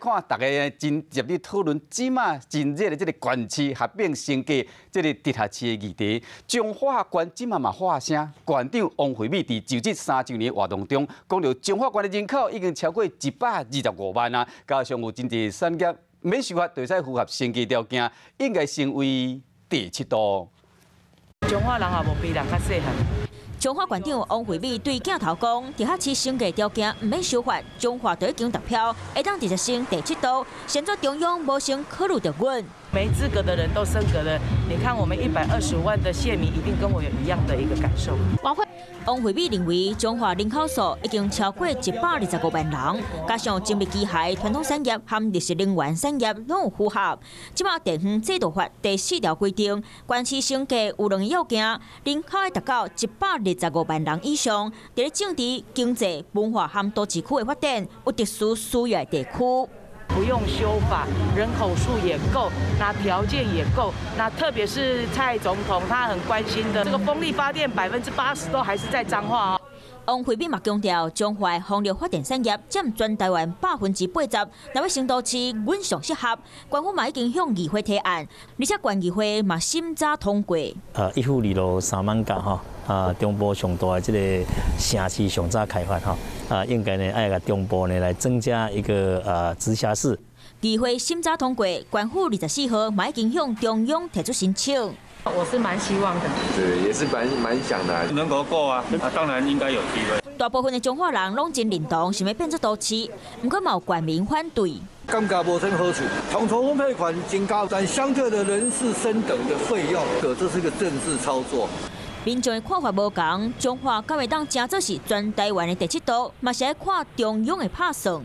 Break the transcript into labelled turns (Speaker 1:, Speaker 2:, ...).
Speaker 1: 看大家真熱烈討論，這馬真熱的這个縣市合併升格這个直轄市的議題。彰化縣這馬嘛發聲，縣長王惠美佇就職3週年活動中，講著彰化縣的人口已經超過125萬啊，加上有真濟產業免修法，就會使符合升格條件，應該成為第七都。
Speaker 2: 彰化人也無比人較細漢。
Speaker 3: 彰化縣長王惠美對鏡頭講，直轄市升格條件毋免修法，彰化就已經達標，會當直接升第七都。現在中央無先考慮著阮。
Speaker 2: 沒資格的人都升格了，你看我們125萬的縣民一定跟我有一樣的一個感受。
Speaker 3: 王惠美認為，彰化人口數已經超過125萬人，加上精密機械、傳統產業和綠色能源產業攏有符合。這馬地方制度法第四條規定，縣市升格有兩個要件，人口愛達到125萬人以上，佇咧政治、經濟、文化和都市區的發展有特殊需要的地區。
Speaker 2: 不用修法，人口數也夠，那條件也夠，那特別是蔡總統他很關心的這個風力發電，80%都還是在彰化哦。
Speaker 3: 王惠美嘛強調，彰化風力發電產業佔全台灣80%，若欲升都市，阮上適合。縣府嘛已經向議會提案，而且縣議會嘛審查通過。
Speaker 4: 一府二路三艋舺吼，中部上大的這個城市上早開發吼，應該呢愛共中部呢來增加一個直轄市。
Speaker 3: 議會審查通過，縣府24號嘛已經向中央提出申請。
Speaker 5: 我是蠻希望的，
Speaker 6: 對，也是蠻想的。
Speaker 7: 能夠過啊，當然應該有機會。
Speaker 3: 大部分的彰化人攏真認同，想欲變做都市，毋過嘛有縣民反對。
Speaker 8: 感覺無啥好處，統籌分配款增加，但相對的人事升等的費用，這是個政治操作。
Speaker 3: 民眾的看法無仝，彰化敢會當成做是全台灣的第七都，嘛是愛看中央的拍算。